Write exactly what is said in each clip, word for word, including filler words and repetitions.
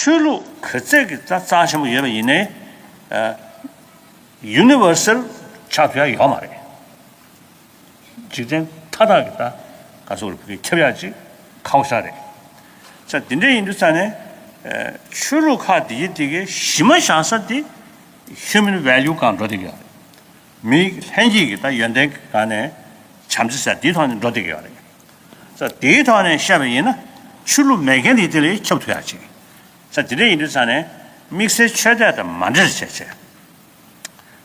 ཆོས་ལུགས་ག་ཚད་ཀྱི་ད་རྩ་ཆེན་པོ་ཡོད་པ་ཡིན་ནའི། ཨ། ཡུ་ནི་ཝར་སལ་ཆགས་ཐུབ་ཡ་ཡོད་མ་རེད། འཇིག་རྟེན་མཐའ་དག་གི་ད་ག་ཚོད་རེད་ཁྱབ་ཡག་ཅིག་ཁག་པོ་ཞིག་རེད། ས་དེ་འདྲ་ཡིན་དུས་ས་ནས། ཨ། ཆོས་ལུགས་ཁག་དེ་གའི་དེ་གའི་གཞི་མ་བཞག་ས་དེ་ཧིའུ་མན་ཝེ་ལིའུ་སྒང་འགྲོ་བསྡད་ཀྱི་ཡོད་རེད། མིའི་ལྷན་སྐྱེས་ཀྱི་ད་ཡོན་ཏན་གྱི་སྒང་ནས་བྱམས་བརྩེ་ཟེར་དེའི་ཐོག་ནས་འགྲོ་བསྡད་ཀྱི་ཡོད་རེད། ས་དེའི་ཐོག་ནས་བཤད་པ་ཡིན་ན་ཆོས་ལུགས་མེད་མཁན་དེ་དེ་ལས་ཁྱབ་ཐུབ་ཡག་ཅིག་ས་དེ་འདྲ་ཡིན་དུས་ས་ནས་དམིགས་བསལ་ཆོས་དད་དང་མ་འདྲེས་བྱས་བྱས།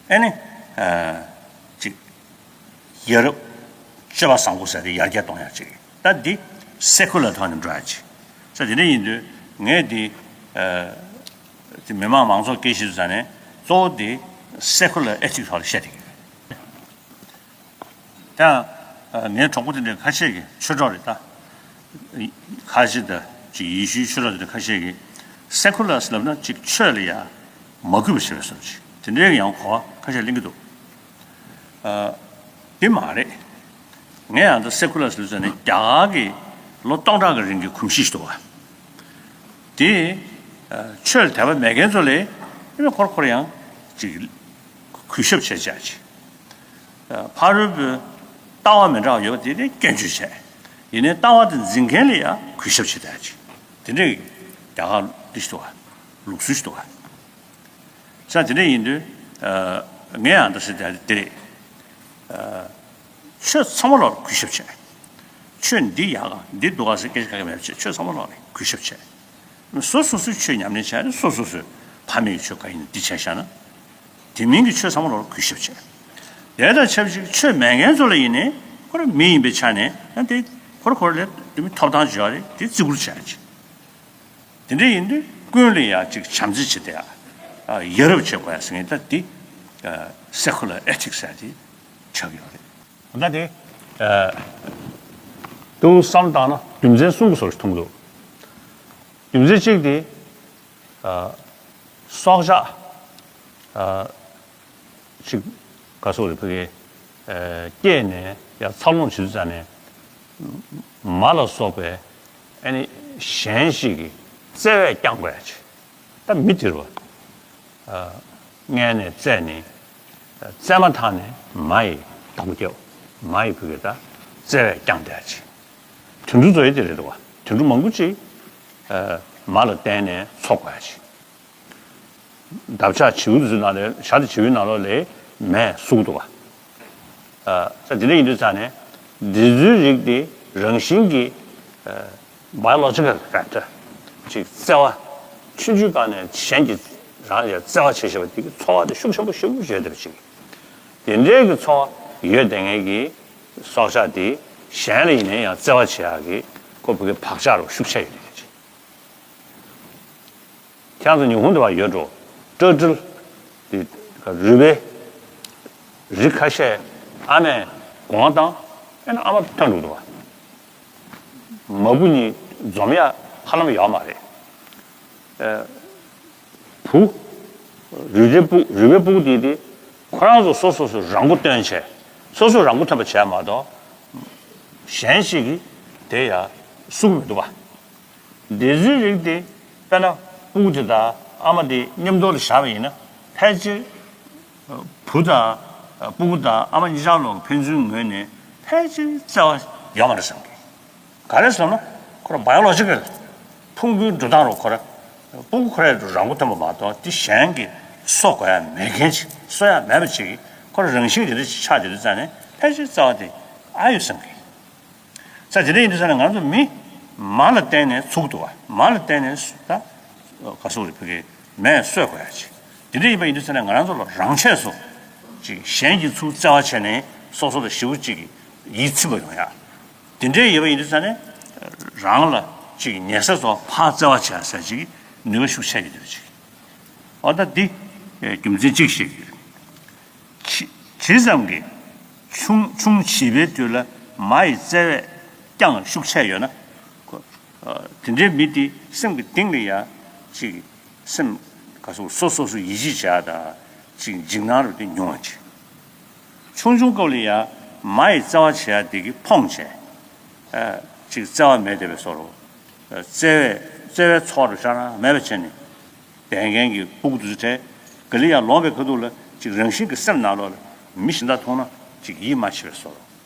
ཨ་ནི། ཨ། ཅིག་ཡ་རབས་སྤྱོད་པ་བཟང་པོ་ཟེར་དེ་ཡར་རྒྱས་གཏོང་ཡག་ཅིག་ད་འདི་སེ་ཁུ་ལར་ཐོག་ནས་འགྲོ་ཡག་ཅིག་ས་དེ་འདྲ་ཡིན་དུས་ངས་འདི། ཨ། དེ་མི་མང་མང་ཚོགས་སྐད་ཆ་ཞུ་ས་ནས་གཙོ་བོ་དེ་སེ་ཁུ་ལར་ཨེ་ཐིག་ཐོག་ལ་བཤད་དེ་གི་རེད། ད་ངའི་གྲོགས་པོ་དེ་འདྲ་ཁ་ཤས་ཀྱིས་ཆོས་གྲོགས་རེད་ད། ཁ་ཤས་དང་ཅིག་ཡེ་ཤུའི་ཆོས་གྲོགས་དེ་འདྲ་ཁ་ཤས་ཀྱིས་སེ་ཁུ་ལར་ཟེར་ལབ་ན་ཅིག་ཆོས་ལ་ཡ་མ་གུས་པ་བྱེད་པའི་བཟོ་ཅིག་དེ་འདྲའི་ཡང་གོ་བ་ཁ་ཤས་གླེང་གི་འདུག་ཨ། དེ་མ་རེད། ངས་ཡང་ད་སེ་ཁུ་ལར་ཟེར་ཟེར་ནས་རྒྱ་གར་གྱི་ལོ་སྟོང་ཕྲག་གི་རིང་གི་གོམས་གཤིས་ཤིག་འདུག་བ། དེ། ཨ། ཆོས་ལ་དད་པ་མེད་མཁན་ཚོ་ལས་ཨེ་ནི་ཁོར་ཁོར་ཡང་ཅིག་གུས་ཞབས་བྱེད་བྱ་ཅིག་ཨ། ཕ་རོལ་པོའི་ལྟ་བ་མི་འདྲ་བ་ཡོད་པ་དེ་ལ་སྐྱོན་བརྗོད་བྱས། ཡིན་ནའི་ལྟ་བ་དེ་འཛིན་མཁན་ལ་ཡང་གུས་ཞབས་བྱེད་བྱ་ཅིག་དེ་འདྲའི་རྒྱ་གར་འདི་ཞིག་འདུག་བ། ལུགས་སྲོལ་ཞིག་འདུག་བ། ས་དེ་འདྲ་ཡིན་དུས། ཨ། ངས་ཡང་འདྲ་ཟེར་དེ་དེ་རེད། ཨ། ཆོས་ཚང་མ་ལོར་གུས་ཞབས་བྱས། ཆོས་འདི་ཡག་ག་འདི་སྡུག་ག་ཟེར་སྐད་ཆ་ག་གེ་མེད་པ་བྱས། ཆོས་ཚང་མ་ལོར་གུས་ཞབས་བྱས། སོ་སོ་སོའི་ཆོས་ཉམས་ལེན་བྱས་ནས་སོ་སོ་སོའི་ཕ་མེས་ཀྱི་ཆོས་ག་ཡིན་འདི་བྱས་བཞག་ན། དེ་མིན་གྱི་ཆོས་ཚང་མ་ལོར་གུས་ཞབས་བྱས། དེ་དང་ཆབས་ཅིག་ཆོས་མེད་མཁན་ཚོ་ལ་ཡིན་ནའི་ཁོ་རང་མི་ཡིན་པའི་ཆ་ནས་ཡང་དེ་ཁོ་རང་ཁོ་རང་ལ་དེ་མིན་ཐོབ་ཐང་ཅིག་ཡོད་རེད། དེ་བརྩི་བཀུར་བྱས་ཅིག་དེ་འདྲ་ཡིན་དུས་ཀུན་ལ་ཡང་ཅིག་བྱམས་བརྩེ་བྱེད་དེ་ཡ། ཡ་རབས་བྱེད་དགོས་ཡ་ཟེར་མཁན་ད་འདི་སེ་ཁུ་ལར་ཨེ་ཐིག་ཟེར་དེ་ཆགས་ཡོད་རེད། ད་དེ་དུང་བསམ་བཏང་ན་རྒྱུ་མཚན་གསུམ་གྱི་བཟོ་ཞིག་མཐོང་གི་འདུག་རྒྱུ་མཚན་གཅིག་དེ་སྲོག་ཆགས། ཅིག་ག་སོགས་རེད་ཕ་གི། ཨ། སྐྱེས་ནས་ཡར་འཚར་ལོངས་བྱེད་དུས་ཙ་ནས་མ་ལ་སོགས་པའི་ཨ་ནི་གཞན་ཞིག་གི་བརྩེ་བས་བསྐྱངས་དགོས་ཡ་ཅིག་ད་མི་དེ་རུ། ཨ། མངལ་ནས་བཙས་ནས་བཙས་མ་ཐག་ནས་མ་ཡི་བདག་པོ་སྐྱེའོ། མ་ཡི་ཕ་གི་ད་བརྩེ་བས་བསྐྱངས་བསྡད་ཡ་ཅིག་དུད་འགྲོ་བཟོ་ཡི་དེ་རེད་འདུག་བ། དུད་འགྲོ་མང་པོ་ཅིག་ཨ། མ་ལ་བརྟེན་ནས་འཚོ་དགོས་ཡ་ཅིག་འདབ་ཆགས་བྱིའུ་དེ་ཚོའི་ནང་ལས་བྱ་དེ་བྱིའུའི་ནང་ལོགས་ལས་མེ་གསོད་ཀྱི་འདུག་བ། ཨ། ས་དེ་འདྲ་ཡིན་དུས་ཙང་ནས་འདི་ཚོའི་རིགས་དེ་རང་བཞིན་གྱིས། ཨ། biological factor ཅིག་བརྩེ་བ། ཆུང་ཆུང་སྒང་ནས་གཞན་གྱིས་རང་ལ་བརྩེ་བ་བྱེད་ཤེས་པ་དེ་གི་ཚོར་བ་དེ་ཤུགས་ཆེན་པོ་ཞེ་པོ་ཡོད་བསྡད་པ་ཅིག་དེ་འདྲའི་གི་ཚོར་བ་ཡོད་བསྡད་མཁན་གྱི་སྲོག་ཆགས་དེ་གཞན་ལ་ཡིན་ནའི་ཡང་བརྩེ་བ་བྱེད་ཡག་གི་ཁོ་བོ་གི་བག་ཆགས་རུ་ཤུགས་ཆེ་ཡོད་བསྡད་པ་ཅིག་ཁྱེད་རང་ཚོ་ཉི་ཧོང་དུ་བ་ཡོད་འགྲོ། སྤྲ་སྤྲེལ་དེ་རུས་སྦལ་རིགས་ཁ་ཤས་ཨ་མས་སྒོང་བཏང་ཨེ་ན་ཨ་མ་ཐོན་འགྲོ་འདུག་བ། མ་བུ་གཉིས་འཛོམས་ཡ་ཧ་ལམ་ཡོད་མ་རེད། ཨ། བུ། རུས་སྦལ་སྤུ་རུས་སྦལ་སྤུ་གུ་དེ་དེ་ཁོ་རང་ཚོ་སོ་སོ་སོ་རང་མགོ་ཐོན་བྱས། སོ་སོ་རང་མགོ་ཐོན་པ་བྱས་མ་གཏོགས་གཞན་ཞིག་གིས་དེ་ཡ་བསུ་གི་མི་འདུག་བ། འདི་ཚོའི་རིགས་དེ་དཔེར་ན་སྤུ་གུ་དེ་དང་ཨ་མ་དེ་མཉམ་དུ་ལ་བཞག་པ་ཡིན་ན་ཕལ་ཆེར་བུ་དང་སྤུ་གུ་དང་ཨ་མ་གཉིས་ཆར་ལོག་ཕན་ཚུན་ངོས་ནས་ཕལ་ཆེར་བརྩེ་བ་ཡོད་མ་རེད་བསམ་གི། ག་རེ་ཟེར་ན་ཁོ་རང་biological ཕུང་པོའི་འགྲོ་སྟངས་རུ་ཁོ་རང་སྤུ་གུ་ཁོ་རང་རང་མགོ་ཐོན་པ་མ་གཏོགས་དེ་གཞན་གྱིས་གསོ་དགོས་ཡ་མེད་མཁན་ཅིག་གསོ་ཡ་མེད་པ་ཅིག་གིས་ཁོ་རང་རང་བཞིན་དེ་འདྲ་ཅིག་ཆགས་བསྡད་དུས་ཙང་ནས་ཕལ་ཆེར་བརྩེ་བ་དེ་ཨ་ཡོད་བསམ་གི། ས་དེ་འདྲ་ཡིན་དུས་ཙང་ནས་ང་ཚོ་མི་མ་ལ་བརྟེན་ནས་ཚུགས་འདུག་བ། མ་ལ་བརྟེན་ནས་ད་ག་སོགས་རེད་ཕ་གི་མས་གསོད་དགོས་ཡ་ཅིག་དེ་འདྲ་ཡིན་པ་ཡིན་དུས་ཙང་ནས་ང་རང་ཚོ་ལ་རང་ཆས་སུ་ཅིག་གཞན་གྱིས་ཚུར་བརྩེ་བ་བྱས་ནས་སོ་སོ་ལ་ཞེ་པོ་ཅིག་གི་ཡིད་ཚིམ་པ་ཡོང་ཡ། དེ་འདྲའི་ཡོད་པ་ཡིན་དུས་ཙང་ནས་རང་ལ་ཅིག་ཉེ་ས་ཚོ་ཕར་བརྩེ་བ་བྱས་ཟེར་ཅིག་ནུས་པ་ཤུགས་ཆེ་གི་འདུག་ཅིག་འོ་ད་འདི་རྒྱུ་མཚན་གཅིག་ཤེས་ཀྱི་ཡོད། ཇི་ཇི་ཙམ་གྱི་ཆུང་ཆུང་བྱིས་པའི་དུས་ལ་མ་ཡི་བརྩེ་བས་ཀྱང་ཤུགས་ཆེ་ཡོད་ན། ཁོ། ཨ། དེ་འདྲའི་མི་དེ་སེམས་ཀྱི་གཏིང་ལ་ཡ་ཅིག་སེམས་ག་སོ་སོ་སོ་སོ་ཡིད་ཆེས་བྱ་དང་ཅིག་འཇིགས་སྣང་རུ་དེ་ཉུང་བ་ཅིག་ཆུང་ཆུང་སྐབས་ལ་ཡ་མ་ཡི་བརྩེ་བ་བྱེད་ཡ་དེ་གི་ཕོངས་བྱས། ཨ། ཅིག་བརྩེ་བ་མེད་བསྡད་པའི་བཟོ་འདྲ། བརྩེ་བས་ བརྩེ་བའི་ཚོགས་རུ་ཤར་མེད་པ་བྱས་ནས་བསྡད་མཁན་གྱི་སྤུ་གུ་དེ་ཚོ་གྲས་ག་ལེ་ཡར་ལོངས་པའི་ཁ་ཐུག་ལ་ཅིག་རང་བཞིན་གྱི་སེམས་ནང་ལོགས་ལ་མི་གཞན་དག་མཐོང་ན་ཅིག་ཡིད་མ་ཆེས་པའི་བཟོ་འདྲ།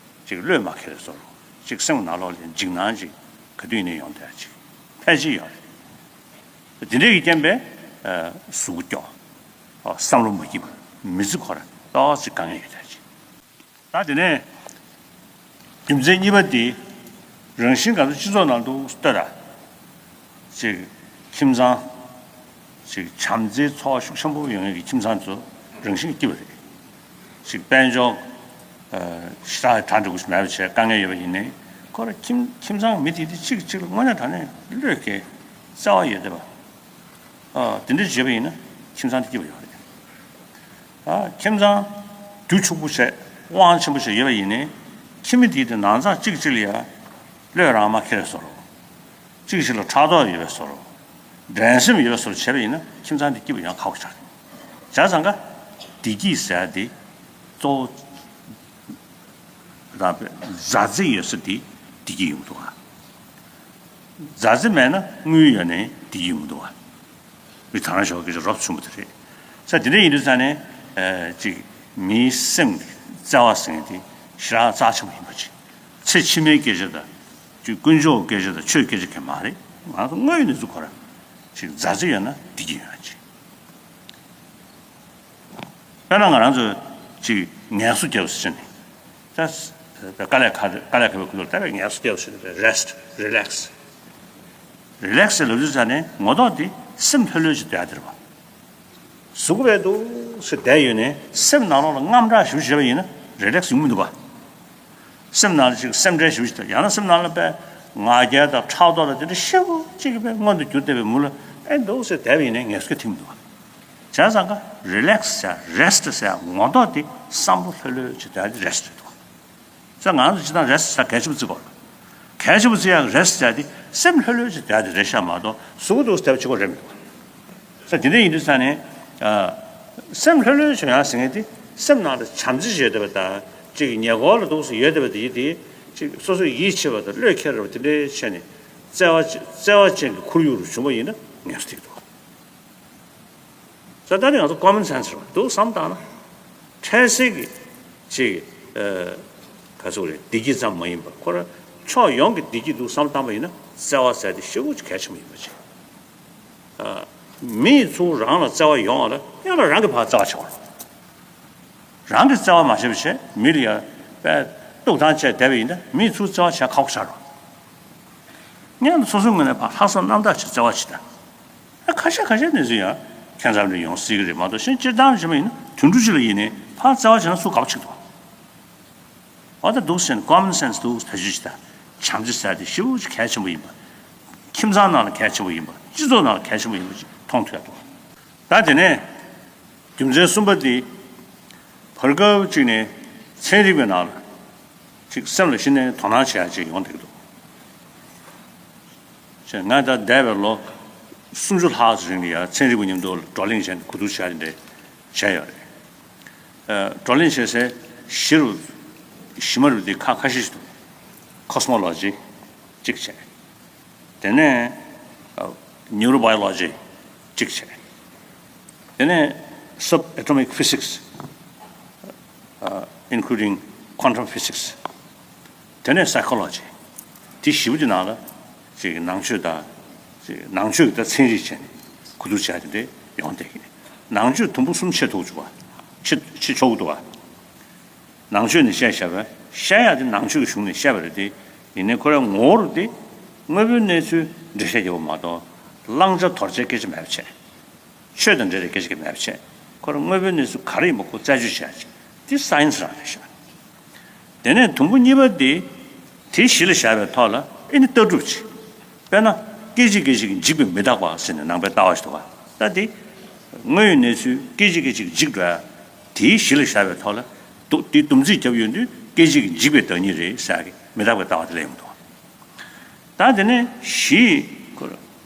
ཅིག་བློས་མ་འཁེལ་བའི་བཟོ་འདྲ། ཅིག་སེམས་ནང་ལོགས་ལ་འཇིགས་སྣང་ཅིག་ག་དུས་ཡིན་ནའི་ཡོང་བསྡད་ཅིག་ཕལ་ཆེར་ཡོད་རེད། དེ་འདྲའི་གི་རྐྱེན་པས་གཟུགས་པོ་སྐྱོ། བསམ་བློ་མ་སྐྱིད་པ། མི་ཚེ་ཁོ་རང་ཏོག་ཙམ་དཀའ་ངལ་ཡོད་བསྡད་ཅིག་ད་དེ་ནས་རྒྱུ་མཚན་གཉིས་པ་དེ། རང་བཞིན་ག་ཚོད་སྤྱི་ཚོགས་ནང་དུ་ལྟོས་དང་། ཅིག་ཁྱིམ་ཚང་། ཅིག་བྱམས་བརྩེའི་ཚོགས་ཤུགས་ཆེན་པོ་ཡོད་མཁན་གྱི་ཁྱིམ་ཚང་ཚོ་རང་བཞིན་གྱིས་སྐྱིད་པ་རེད། ཅིག་དཔལ་འབྱོར་ཞེ་དྲག་གྲ་འགྲིག་པོ་ཞིག་མེད་པ་བྱས་དཀའ་ངལ་ཡོད་པ་ཡིན་ནའི་ཁོ་རང་ཁྱིམ་ཁྱིམ་ཚང་མི་དེ་དེ་གཅིག་གཅིག་ལ་དངོས་གནས་དྲང་གནས་བློས་འཁེལ་བརྩེ་བ་ཡོད་བསྡད་པ། ཨ། དེ་འདྲ་བྱས་པ་ཡིན་ན་ཁྱིམ་ཚང་དེ་སྐྱིད་པོ་ཡོད་རེད། ཨ། ཁྱིམ་ཚང་རྒྱུ་ཕྱུག་པོ་བྱས་དབང་ཆེན་པོ་བྱས་ཡོད་པ་ཡིན་ནའི་ཁྱིམ་མི་དེའི་དེ་ནང་ཚང་གཅིག་གཅིག་ལ་ཡ་བློས་རང་མ་འཁེལ་བའི་བཟོ་འདྲ། གཅིག་གཅིག་ལ་ཕྲག་དོག་ཡོད་པའི་བཟོ་འདྲ། འགྲན་སེམས་ཡོད་པའི་བཟོ་འདྲ་བྱས་པ་ཡིན་ན་ཁྱིམ་ཚང་དེ་སྐྱིད་པོ་ཡོང་ཁག་པོ་ཆགས་རེད། བྱས་ཙང་ཀ་བདེ་སྐྱིད་ཟེར་ཡ་དེ་གཙོ་བོ་རང་མཛའ་བརྩེ་ཡོད་ས་དེ་བདེ་སྐྱིད་ཡོང་གི་འདུག་ག་མཛའ་བརྩེ་མེད་ན་དངུལ་ཡོད་ནའི་བདེ་སྐྱིད་ཡོང་གི་འདུག་ག་མི་དང་རང་ཞོག་སྐད་ཆ་རོབ་ཆུང་པོ་དེ་རེད། ས་དེ་འདྲ་ཡིན་དུས་ས་ནས་ཨ་ཅིག་མིའི་སེམས་ཀྱི་བརྩེ་བ་ཟེར་མཁན་དེ་ཞེ་དྲག་རྩ་ཆེན་པོ་ཡིན་པ་ཅིག་ཚེ་ཕྱི་མའི་སྐད་ཆ་དང་ཅིག་དཀོན་མཆོག་སྐད་ཆ་དང་ཆོས་སྐད་ཆ་གང་མ་རེད། ང་ཚོ་དངོས་ཡོད་གནས་ཚུལ་ཁོ་རང་ཅིག་མཛའ་བརྩེ་ཡོད་ན་བདེ་སྐྱིད་ཡོང་ཡ་ཅིག་དཔེར་ན་ང་རང་ཚོ་ཅིག་ངལ་གསོ་རྒྱབ་ཟེར་ནས་ད་དཀའ་ལས་ཁག་དཀའ་ལས་ཁག་པའི་ཁུལ་དུ་ད་བས་ངལ་གསོ་རྒྱབ་ཟེར་ནས་rest, relax, relax ཟེར་ལབ་དུས་ཙ་ནས་ངོ་ཐོག་དེ་སེམས་ལྷོད་ལྷོད་ཅིག་སྡོད་ཡ་དེ་རེད་པ། གཟུགས་པོ་བས་འདུག་སེ་བསྡད་ཡོད་ནས་སེམས་ནང་ལོགས་ལ་དངངས་སྐྲག་ཞེ་པོ་ཅིག་བྱས་པ་ཡིན་ན་relax ཡོང་མི་འདུག་པ། སེམས་ནང་ལ་ཅིག་སེམས་ཁྲལ་ཞེ་པོ་ཅིག་དང་ཡང་ན་སེམས་ནང་ལ་དཔེ་ང་རྒྱལ་དང་ཕྲག་དོག་དང་དེ་འདྲ་ཞེ་པོ་ཅིག་དཔེ་མངོན་དུ་གྱུར་བསྡད་པའི་མུ་ལ་ཨེ་འདུག་སེ་བསྡད་པ་ཡིན་ནའི་ངལ་གསོ་ཐེབས་མི་འདུག་པ། བྱས་ཙང་ཀ་relax ཟེར་rest ཟེར་ངོ་ཐོག་དེ་བསམ་བློ་ལྷོད་ལྷོད་ཅིག་བསྡད་དེ་rest རེད་འདུག་ཙང་ང་ཚོ་སྤྱིར་བཏང་rest ཟེར་གལ་ཆེན་པོ་བརྩི་དགོས་རེད། གལ་ཆེན་པོ་བརྩི་ཡག་rest ཟེར་དེ་སེམས་ལྷོད་ལྷོད་ཅིག་བསྡད་དེ་རེད་ཤག་མ་གཏོགས་གཟུགས་པོ་འདུག་སེ་བསྡད་པ་གཅིག་པོ་རེད་མི་འདུག་ས་དེ་འདྲ་ཡིན་དུས་ས་ནས་ཨ། སེམས་ལྷོད་ལྷོད་བྱུང་ཡག་ཟེར་མཁན་དེ་སེམས་ནང་ལ་བྱམས་བརྩེ་ཡོད་བསྡད་པ་དང་ཅིག་ཉེ་འཁོར་ལ་འདུག་སེ་ཡོད་བསྡད་པ་དེ་ཡིན་དེ་ཅིག་སོ་སོ་ཡིད་ཆེས་པ་དང་བློས་འཁེལ་རེད་པ་དེ་འདྲའི་བྱས་ནས་བརྩེ་བ་བརྩེ་བ་ཅན་གྱི་ཁོར་ཡུག་རུ་བྱུང་བ་ཡིན་ན་ངལ་གསོ་ཐེབས་འདུག་ས་ད་ནི་ང་ཚོ་common sense རེད་པ་འདུག་བསམ་བཏང་ན་འཕྲལ་སེལ་གྱི་ཅིག་ཨ། ག་ཚོད་རེད་བདེ་སྐྱིད་ཙམ་མ་ཡིན་པ་ཁོ་རང་ཕྱོགས་ཡོངས་ཀྱི་བདེ་སྐྱིད་འདུག་བསམ་བཏང་པ་ཡིན་ན་བརྩེ་བ་ཟེར་དེ་ཞེ་པོ་ཅིག་གལ་ཆེན་པོ་ཡིན་པ་ཅིག་མི་ཚོ་རང་ལ་བརྩེ་བ་ཡོང་བ་ལ་སྔོན་ལ་རང་གིས་ཕར་བརྩེ་བ་བྱེད་དགོས་རེད། རང་གིས་བརྩེ་བ་མ་བྱས་པ་བྱས་མི་ལ་ཡ་དཔེ་གཏུག་བཏང་བྱས་བསྡད་པ་ཡིན་ན་མི་ཚོས་བརྩེ་བ་བྱེད་ཁག་པོ་ཆགས་འགྲོ། སྔོན་ལ་སོ་སོའི་ངོས་ནས་ཕར་ལྷག་བསམ་རྣམ་དག་ཅིག་བརྩེ་བ་བྱེད་དང་། ཨ་ཁ་ཤས་ཁ་ཤས་གནས་ཚུལ་ཡང་ཁྱད་མཚར་འདྲ་ཡོང་སྲིད་ཀྱི་རེད་མ་གཏོགས་གཞན་སྤྱིར་བཏང་བྱས་པ་ཡིན་ན་དུད་འགྲོ་ཅིག་ལ་ཡིན་ནའི་ཕར་བརྩེ་བ་བྱས་ན་སུ་དགའ་པོ་བྱེད་ཀྱི་འདུག་འོ་ད་འདུག་ཟེར་ནས་common sense འདུག་བེད་སྤྱོད་བྱེད་དང་བྱམས་བརྩེ་ཟེར་དེ་ཞེ་པོ་ཅིག་གལ་ཆེན་པོ་ཡིན་པ། ཁྱིམ་ཚང་ནང་ལ་གལ་ཆེན་པོ་ཡིན་པ་སྤྱི་ཚོགས་ནང་ལ་གལ་ཆེན་པོ་ཡིན་པ་ཅིག་མཐོང་ཐུབ་ཡ་འདུག་ད་དེ་ནས་རྒྱུ་མཚན་གསུམ་པ་དེ་བར་སྐབས་ཅིག་ནས་ཚན་རིག་པའི་ནང་ལ་ཅིག་སེམས་ལ་གཞི་ནས་དོ་སྣང་བྱེད་ཡ་ཅིག་ཡོང་བསྡད་ཀྱི་འདུག་ཅེས་ང་ད་འདས་པའི་ལོ་སུམ་ཅུ་ལྷག་ཙམ་རིང་ལ་ཡང་ཚན་རིག་པ་མཉམ་དུ་བགྲོ་གླེང་བྱས་ནས་གོ་བསྡུར་བྱས་ཏེ་འདྲ་བྱས་ཡོད་རེད། ཨ། བགྲོ་གླེང་བྱེད་སའི་གཞི་རུ་གཞི་མ་རུ་དེ་ཁག་ཁ་ཤས་ཤིག་འདུག cosmology གཅིག་བྱས། དེ་ནས་ཨ། neurobiology གཅིག་བྱས། དེ་ནས་subatomic physics ཨ། including quantum physics དེ་ནས་psychology དེ་བཞི་པོ་དེ་ནང་ལ་ཅིག་ནང་ཆོས་དང་ཅིག་ནང་ཆོས་ཀྱི་ད་ཚན་རིག་བྱས་ནས་གོ་བསྡུར་བྱས་ཏེ་འདྲ་ཡོང་བསྡད་ཀྱི་རེད། ནང་ཆོས་དུམ་བུ་གསུམ་ཕྱེ་ཐུབ་བཅུག་པ་ཕྱེ་ཕྱེ་ཆོག་གི་འདུག་ག་ནང་ཆོས་ནས་བཤད་བཞག་པ་བཤད་ཡག་དེ་ནང་ཆོས་ཀྱི་གཞུང་ནས་བཤད་པ་རེད་དེ། ཡིན་ནའི་ཁོ་རའི་ངོ་བོ་རུ་དེ་དངོས་པོའི་གནས་ཚུལ་འགྲེལ་བཤད་རྒྱབ་པ་མ་གཏོགས་བླང་བྱ་དོར་བྱའི་སྐད་ཆ་མེད་པ་བྱས། ཆོས་དང་འབྲེལ་བའི་སྐད་ཆ་གི་མེད་པ་བྱས། ཁོ་རང་དངོས་པོའི་གནས་ཚུལ་ག་རེ་ཡིན་པ་ཁོ་རྩད་གཅོད་བྱས་ཅིག་དེ་science རང་རེད་ཤག་དེ་ནས་དུམ་བུ་གཉིས་པ་དེ་དེ་གཞི་ལ་བཞག་པའི་ཐོག་ལ་ཨེ་ནི་ལྟ་གྲུབ་ཅིག་དཔེར་ན་སྐད་ཅིག་སྐད་ཅིག་འཇིག་པའི་མི་རྟག་པ་ཟེར་ནས་ནང་པའི་ལྟ་བ་ཞིག་འདུག་ག་ད་དེ་དངོས་ཡོད་གནས་ཚུལ་སྐད་ཅིག་སྐད་ཅིག་འཇིག་འགྲོ་ཡ་དེའི་གཞི་ལ་བཞག་པའི་ཐོག་ལ་འདུག་དེ་སྡོམ་རྩིས་བརྒྱབ་ཡོང་དུས་སྐད་ཅིག་འཇིག་པའི་བདག་ཉིད་རེད་ཟེར་ཡ་གི་མི་རྟག་པའི་ལྟ་བ་དེ་སླེབས་ཡོང་གི་འདུག་ད་དེ་ནས་གཞི་ཁོ་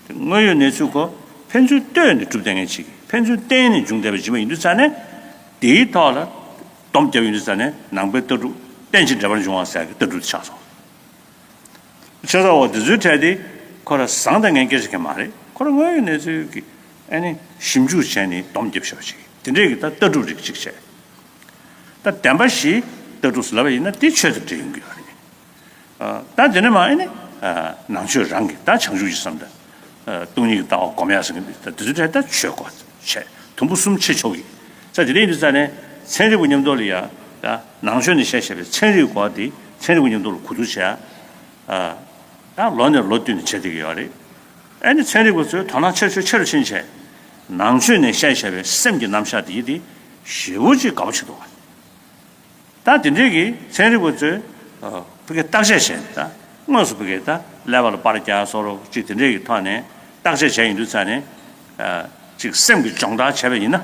དངོས་ཡོད་གནས་ཚུལ་ཁོ་ཕན་ཚུན་ལྟོས་ནས་གྲུབ་བསྡད་མཁན་ཅིག་ཕན་ཚུན་བརྟེན་ནས་འབྱུང་བསྡད་པ་ཅིག་མ་ཡིན་དུས་ཙང་ནས་དེའི་ཐོག་ལ་སྡོམ་བརྒྱབ་ཡོང་དུས་ཙང་ནས་ནང་པའི་ལྟ་གྲུབ་རྟེན་ཅིང་འབྲེལ་པར་འབྱུང་བ་ཟེར་གྱི་ལྟ་གྲུབ་དེ་ཆགས་སོང་། བྱས་ཙང་འོ་དེ་ཚོའི་གྲས་དེ་ ཁོ་རང་བཟང་དང་ངན་སྐད་ཆ་གང་མ་རེད། ཁོ་རང་དངོས་ཡོད་གནས་ཚུལ་གྱི་ཨ་ནི་ཞིབ་འཇུག་བྱས་ནས་སྡོམ་རྒྱབ་ཤོག་ཅིག་དེ་འདྲས་ཀྱི་ད་ལྟ་གྲུབ་རིགས་གཅིག་བྱས། ད་བདེན་པ་བཞིའི་ལྟ་གྲུབ་ཟེར་ལབ་པ་ཡིན་ན་དེ་ཆོས་དང་འབྲེལ་ཡོང་གི་ཡོད་རེད། ཨ། ད་དེ་ནས་མ་ཨེ་ནི། ཨ། ནང་ཆོས་རང་གི་ད་བྱང་ཆུབ་ཀྱི་སེམས་དང་། ཨ། སྟོང་ཉིད་ཀྱི་ལྟ་བ་སྒོམ་ཡག་ཟེར་མཁན་འདི་ད་དེ་ཚོའི་གྲས་ད་ཆོས་སྐོར་བྱས། དུམ་བུ་གསུམ་ཕྱེ་ཆོག་གི། ས་དེ་འདྲ་ཡིན་དུས་ཙང་ནས་ཚན་རིག་པ་མཉམ་དུ་ལ་ཡ། ད་ནང་ཆོས་ནས་བཤད་བཤད་པའི་ཚན་རིག་སྐོར་དེ་ཚན་རིག་པ་མཉམ་དུ་ལ་གོ་བསྡུར་བྱས། ཨ། ད་ལོ་ནས་ལོ་བསྟུད་ནས་བྱེད་བསྡད་ཀྱི་ཡོད་རེད། ཨེ་ནི་ཚན་རིག་པ་ཚོས་དོ་སྣང་ཆེ་རུ་ཆེ་རུ་ཕྱིན་བྱས། ནང་ཆོས་ནས་བཤད་བཤད་པའི་སེམས་ཀྱི་རྣམ་གཞག་དེ་ཡི་དེ་ཞེ་པོ་ཅིག་དགའ་པོ་བྱེད་འདུག་བ། ད་དེ་འདྲའི་གི་ཚན་རིག་པ་ཚོས། ཨ། ཕ་གིའི་བརྟག་དཔྱད་བྱས་ནས་ད་དངོས་སུ་ཕ་གིའི་ད་ཀླད་པ་ལ་པར་རྒྱག་སོགས་རོགས་ཅིག་དེ་འདྲའི་གི་ཐོག་ནས་བརྟག་དཔྱད་བྱས་ཡིན་དུས་ཙང་ནས། ཨ། ཅིག་སེམས་ཀྱི་སྦྱོང་བརྡར་བྱས་པ་ཡིན་ན།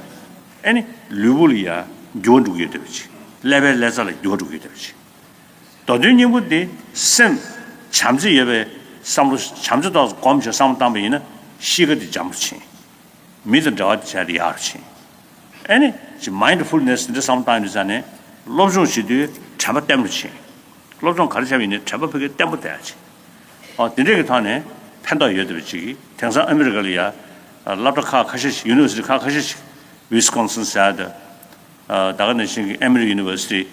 ཨེ་ནི་ལུས་པོ་ལ་ཡ་འགྱུར་བ་འགྲོ་གི་ཡོད་བསྡད་པ་ཅིག་ཀླད་པའི་ཀླད་རྩ་ལ་འགྱུར་བ་འགྲོ་གི་ཡོད་བསྡད་པ་ཅིག་མདོ་དོན་སྙིང་པོ་འདི་སེམས་བྱམས་བརྩེ་ཡོད་པའི་བསམ་བློ་བྱམས་བརྩེ་ཏོག་ཙམ་སྒོམ་བྱས་བསམ་བློ་བཏང་པ་ཡིན་ན་གཤིས་ཀ་འདི་འཇམ་པོ་ཕྱིན། མི་དང་འབྲེལ་བ་དེ་བྱས་ཏེ་ཡག་རུ་ཕྱིན། ཨེ་ནི་ཅིག་མའིན་ཌི་ཕུལ་ནེ་སི་འདི་འདྲ་བསམ་བློ་བཏང་ཡོང་དུས་ཙང་ནས་སློབ་སྦྱོང་བྱེད་དུས་དྲན་པ་བརྟན་པོ་ཕྱིན། སློབ་སྦྱོང་ག་རེ་བྱས་པ་ཡིན་ནའི་དྲན་པ་ཕ་གིར་བརྟན་པོ་བསྡད་ཡག་ཕྱིན། ཨོ་དེ་འདྲས་ཀྱི་ཐོག་ནས་ཕན་ཐོགས་ཡོད་བསྡད་པ་ཅིག་གིས་དེང་སང་ཨ་མི་རི་ཀ་ལ་ཡ། སློབ་གྲྭ་ཁག་ཁ་ཤས་ཤིག་ཡུ་ནི་ཝར་སི་ཊི་ཁག་ཁ་ཤས་ཤིག་ཝི་སི་ཀོན་སིན་ཟེར་ཡག་དང་། ད་ག་ནང་བཞིན་གྱི་ཨེ་མི་རི་ཡུ་ནི་ཝར་སི་ཊི།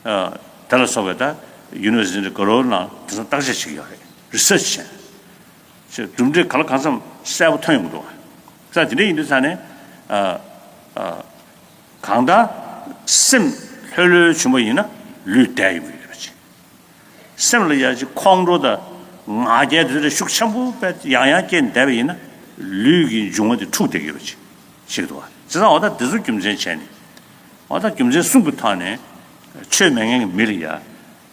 ཨ། དེ་ལ་སོགས་པའི་ད་ཡུ་ནི་ཝར་སི་ཊི་འདི་ག་རེའི་ནང་དེང་སང་བརྟག་དཔྱད་བྱེད་ཀྱི་ཡོད་རེད། རི་སར་ཆི་བྱས། ཅེས་གྲུབ་འབྲས་ག་ལ་གང་འཚམ་གསལ་པོ་ཐོན་ཡོང་གི་འདུག་བ། ས་དེ་འདྲ་ཡིན་དུས་ཙང་ནས། ཨ། ཨ། གང་ལྟར་སེམས་ལྷོད་ལྷོད་བྱུང་བ་ཡིན་ན་ལུས་བདེ་ཡོང་གི་ཡོད་པ་ཅིག་སེམས་ལ་ཡ་ཅིག་ཁོང་ཁྲོ་དང་ང་རྒྱལ་དེ་ཚོ་ཤུགས་ཆེན་པོ་དཔེ་ཡང་ཡང་སྐྱེས་བསྡད་པ་ཡིན་ན་ལུས་ཀྱི་འབྱུང་བ་དེ་འཁྲུགས་བསྡད་ཀྱི་ཡོད་པ་ཅིག་ཤེས་ཀྱི་འདུག་བ། བྱས་ཙང་འོ་ད་དེ་ཚོ་རྒྱུ་མཚན་བྱས་ནས། འོ་ད་རྒྱུ་མཚན་གསུམ་གྱི་ཐོག་ནས་ཆོས་མེད་མཁན་གྱི་མི་ལ་ཡ་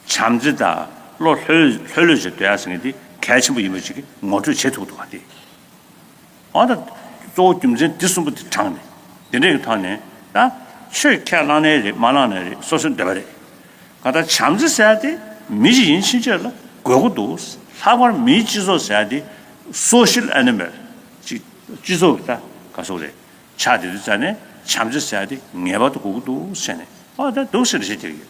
བྱམས་བརྩེ་དང་བློ་ལྷོད་ལྷོད་ལྷོད་བྱས་སྡོད་ཡག་ཟེར་མཁན་དེ་གལ་ཆེན་པོ་ཡིན་པ་ཅིག་གི་ངོ་སྤྲོད་བྱེད་ཐུབ་འདུག་བ་དེ། འོ་ད་གཙོ་བོ་རྒྱུ་མཚན་འདི་གསུམ་པོ་དེ་དྲངས་ནས་དེ་འདྲས་ཀྱི་ཐོག་ནས་ད་ཆོས་ཁས་བླངས་ནའི་རེད་མ་བླངས་ནའི་རེད་སོ་སོའི་འདོད་པ་རེད། གང་ལྟར་བྱམས་བརྩེ་ཟེར་ཡག་དེ་མི་ཞིག་ཡིན་ཕྱིན་ཆད་ལ་དགོས་མཁོ་འདུག་ལྷག་པར་མིའི་སྤྱི་ཚོགས་ཟེར་ཡག་དེ་སོ་ཤལ་ཨེ་ནི་མལ་ཅིག་སྤྱི་ཚོགས་ཀྱི་ད་ག་ཟེར་དགོས་རེད། ཆགས་བསྡད་དུས་ཙང་ནས་བྱམས་བརྩེ་ཟེར་ཡག་དེ་ངེས་པར་དུ་དགོས་ཀྱི་འདུག་ཟེར་ནས་ཨ་ད་འདུག་ཟེར་ནས་བཤད་ཀྱི་ཡོད།